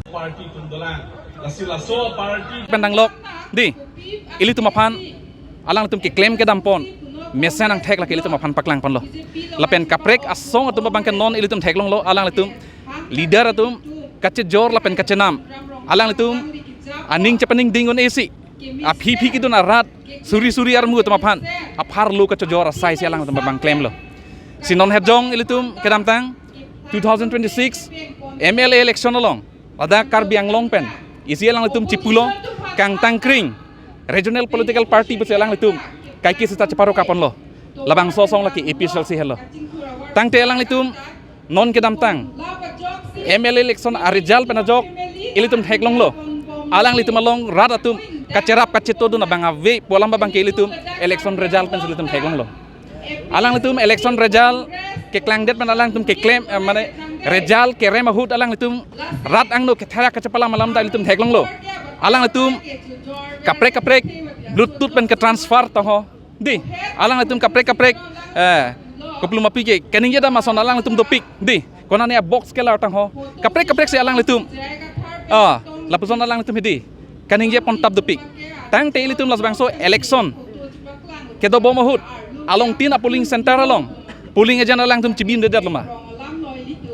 Party tundolang lasi laso party Pendang lok di ili tu mapan alang tum ki claim ke dampon mesen ang thek la ki ili tum mapan paklang pon lo lapen kaprek asong atum bangke non ili tum thek long lo alang tum leader atum kache jor lapen kache nam alang tum aning chapaning dingon AC a phi phi ki dun arat suri suri ar mu tum mapan a phar lo kache jor asai si alang tum bang claim lo si non het jong ili tum kedam tang 2026 MLA election along ada Karbi Anglong pen isi alang tum cipulo kang tangkring regional political party besi alang litum kaiki sita ceparo kapon lo labang sosong laki APSLC hello tang te alang litum non kedam tang MLA election a result penajok ilitum theklong lo alang litum along rat atum kacerap kaceto dun abang ave polam babang ke ilitum election result pen litum theklong lo alang litum election result ke klangdet pen alang tum ke claim mane result ke rem ahut alang litum rat angno ke thara kacepala malam da litum theklong lo alang litum kaprek kaprek bluetooth pen ke transfer toh di alang litum kaprek kaprek koplu mapi ke kening jeda mason alang litum dopik di kona ne box ke lar tang ho kaprek kaprek se alang litum lapuson alang litum hidi kaning je pon tap dopik tang te litum las bangso election ke do bomahut along tin a polling center along polling agent alang tum chibin dedet lama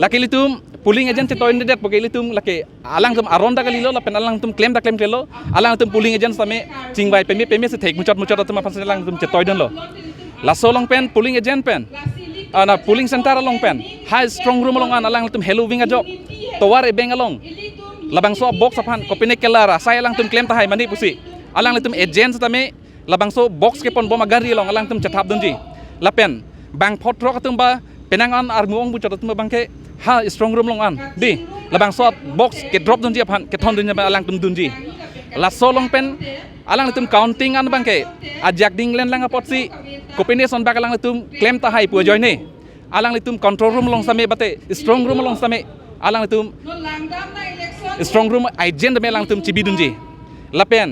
laki litum polling agent te toin dedet poke litum laki alang tum aronda kali lo lapen alang tum claim da claim lo alang tum polling agent same chingwai peme peme se thek muchot muchot tum apan alang tum che toiden lo laso long pen polling agent pen ana polling center along pen high strong room along an alang tum hello wing ajok towar e beng along labang so box apan kopine kelara sai alang tum claim tahai mani pusi alang tum agent tame labang so box ke pon bom agari along alang tum chathap dunji lapen bang phot rok atum ba penangan ar muong bu chot tum bang ke ha strong room long an di labang so box ke drop dunji apan ke thon dunji alang tum dunji laso long pen alang tum counting an bang ke ajak ding len lang apot si kopine son bak alang tum claim tahai pu join ne alang tum control room long same bate strong room long same alang tum strong room agent me alang tum chibi dunji lapen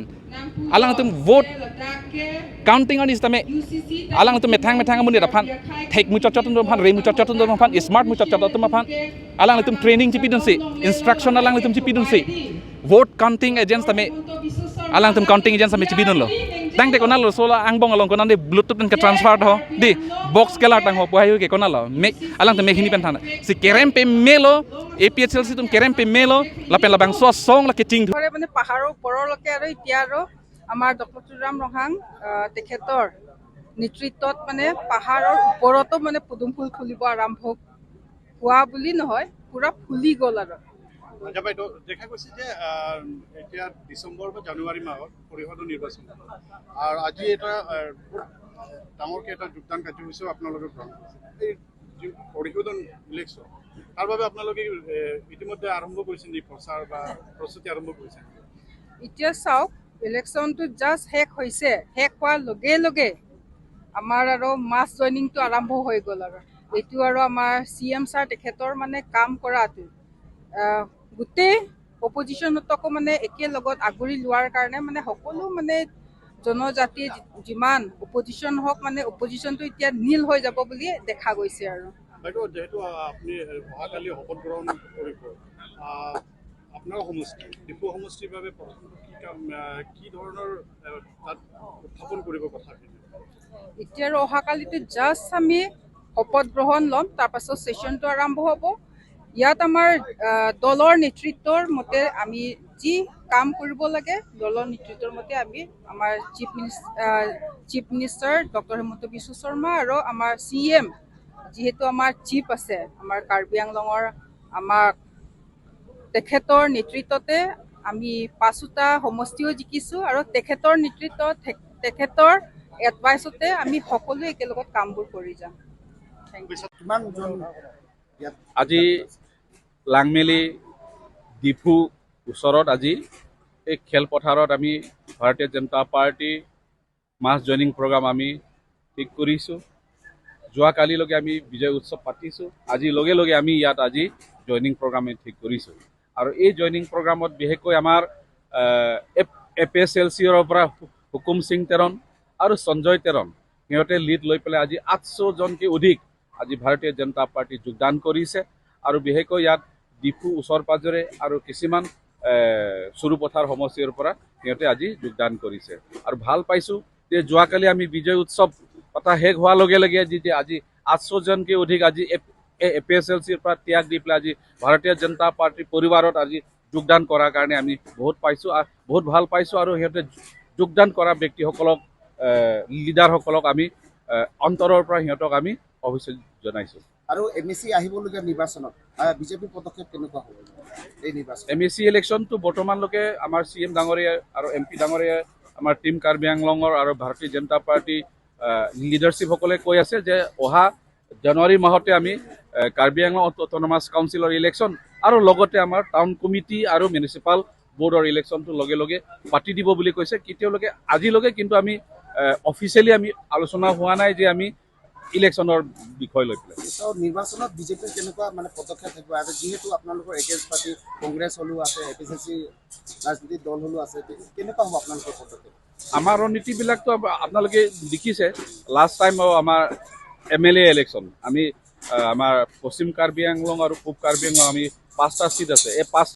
alang tum vote counting on is tame alang tum methang methang amuni raphan thek mu chot chot tum phan re mu chot chot tum phan smart mu chot chot tum phan alang tum training chibi dunsi instruction alang tum chibi dunsi vote counting agents tame alang tum counting agents tame chibi dun lo tang te konal lo sola ang bong along konan de bluetooth ke transfer do di box ke la tang ho puayu ke konal lo me alang tum me hini pen thana si kerem pe melo APHLC tum kerem pe melo lapen labang so song la ke ching কৰে মানে পাহাৰৰ ওপৰলৈকে আৰু এতিয়া আৰু আমাৰ doctor Tuliram Ronghang তেখেতৰ নেতৃত্বত মানে পাহাৰৰ ওপৰতো মানে পদুম ফুল ফুলিব আৰম্ভ হোৱা বুলি নহয়, পুৰা ফুলি গ'ল আৰু। আচ্ছা বাইদেউ, দেখা গৈছে যে এতিয়া ডিচেম্বৰ বা জানুৱাৰী মাহত পৰিষদৰ নিৰ্বাচন হ'ব আৰু আজি এটা বহুত ডাঙৰকৈ এটা যোগদান কাৰ্যসূচীও আপোনালোকে গ্ৰহণ কৰিছে। এই যি পৰিষদৰ ইলেকশ্যন, তাৰ বাবে আপোনালোকে ইতিমধ্যে আৰম্ভ কৰিছে নেকি প্ৰচাৰ বা প্ৰস্তুতি আৰম্ভ কৰিছে নেকি? এতিয়া চাওক, ইলেকশ্যনটো জাষ্ট শেষ হৈছে। শেষ হোৱাৰ লগে লগে আমাৰ আৰু মাছ জইনিংটো আৰম্ভ হৈ গ'ল। আৰু এইটো আৰু আমাৰ চি এম ছাৰ তেখেতৰ মানে কাম কৰাটো গোটেই অপজিশ্যনতকো মানে একেলগত আগুৰি লোৱাৰ কাৰণে মানে সকলো মানে জনজাতি যিমান অপজিশ্যন হওক, মানে অপজিশ্যনটো এতিয়া নীল হৈ যাব বুলি দেখা গৈছে আৰু। বাইদেউ, যিহেতু আপুনি অহাকালি শপত গ্ৰহণ কৰিব, আপোনাৰ সমষ্টি ডিফু সমষ্টিৰ বাবে প্ৰথমটো কি কাম, কি ধৰণৰ তাত উত্থাপন কৰিব কথাখিনি? এতিয়া আৰু অহাকালিতো জাষ্ট আমি শপত গ্ৰহণ ল'ম, তাৰপাছত ছেশ্যনটো আৰম্ভ হ'ব। ইয়াত আমাৰ দলৰ নেতৃত্বৰ মতে আমি যি কাম কৰিব লাগে, দলৰ নেতৃত্বৰ মতে আমি আমাৰ chief minister doctor Himanta Biswa Sarma আৰু আমাৰ চি এম, যিহেতু আমাৰ চিফ আছে আমাৰ কাৰ্বি আংলঙৰ, আমাক তেখেতৰ নেতৃত্বতে আমি পাঁচোটা সমষ্টিও জিকিছোঁ আৰু তেখেতৰ নেতৃত্বত, তেখেতৰ এডভাইচতে আমি সকলোৱে একেলগত কামবোৰ কৰি যাম। Thank U. কিমানজন ইয়াত? আজি লাংমেলি ডিফু ওচৰত আজি এই খেলপথাৰত আমি ভাৰতীয় জনতা পাৰ্টি মাছ জইনিং প্ৰগ্ৰাম আমি ঠিক কৰিছোঁ। যোৱাকালিলৈকে আমি বিজয় উৎসৱ পাতিছোঁ। আজি লগে লগে আমি ইয়াত আজি জইনিং প্ৰগ্ৰাম আমি ঠিক কৰিছোঁ। আৰু এই জইনিং প্ৰগ্ৰামত বিশেষকৈ আমাৰ এ পি এছ এল চিৰ পৰা হুকুম সিং তেৰণ আৰু সঞ্জয় তেৰণ, সিহঁতে লিড লৈ পেলাই আজি 800জনকৈ অধিক আজি ভাৰতীয় জনতা পাৰ্টীত যোগদান কৰিছে। আৰু বিশেষকৈ ইয়াত ডিফু ওচৰ পাজৰে আৰু কিছুমান সৰুপথাৰ সমষ্টিৰ পৰা সিহঁতে আজি যোগদান কৰিছে। আৰু ভাল পাইছোঁ যে যোৱাকালি আমি বিজয় উৎসৱ পতা শেষ হোৱাৰ লগে লগে যি আজি 800জনকৈ অধিক আজি এপিএছএলচিৰ পৰা ত্যাগ দি পেলাই আজি ভাৰতীয় জনতা পাৰ্টীৰ পৰিবাৰত আজি যোগদান কৰাৰ কাৰণে আমি বহুত পাইছোঁ, বহুত ভাল পাইছোঁ। আৰু সিহঁতে যোগদান কৰা ব্যক্তিসকলক, লিডাৰসকলক আমি অন্তৰৰ পৰা সিহঁতক আমি অভিষেক জনাইছোঁ। আৰু এমইচি আহিবলগীয়া নিৰ্বাচনত বিজেপিৰ পদক্ষেপ কেনেকুৱা হ'ব এই নিৰ্বাচন? এমইচি ইলেকশ্যনটো বৰ্তমানলৈকে আমাৰ চিএম ডাঙৰীয়াই আৰু এমপি ডাঙৰীয়াই, আমাৰ টিম কাৰ্বি আংলঙৰ আৰু ভাৰতীয় জনতা পাৰ্টী লিডাৰশ্বিপসকলে কৈ আছে যে অহা জানুৱাৰী মাহতে আমি কাৰ্বি আংলং অট'নমাছ কাউন্সিলৰ ইলেকশ্যন আৰু লগতে আমাৰ টাউন কমিটি আৰু মিউনিচিপাল বৰ্ডৰ ইলেকশ্যনটো লগে লগে পাতি দিব বুলি কৈছে। কি তেওঁলোকে আজিলৈকে কিন্তু আমি অফিচিয়েলি আমি আলোচনা হোৱা নাই যে আমি ইলেকশ্যনৰ বিষয় লৈ পেলাই। ত' নিৰ্বাচনত বিজেপিৰ কেনেকুৱা মানে পদক্ষেপ থাকিব? আৰু যিহেতু আপোনালোকৰ এগেইনষ্ট পাৰ্টি কংগ্ৰেছ হ'লেও আছে, এপিএছএলচি ৰাজনীতিক দল হ'লেও আছে, কেনেকুৱা হ'ব আপোনালোকৰ পদক্ষেপ? আমাৰ ৰণনীতিবিলাকতো আপোনালোকে দেখিছে। লাষ্ট টাইম আমাৰ এমএলএ ইলেকশ্যন আমি আমাৰ পশ্চিম কাৰ্বি আংলং আৰু পূব কাৰ্বি আংলং আমি পাঁচটা চিট আছে। এই পাঁচ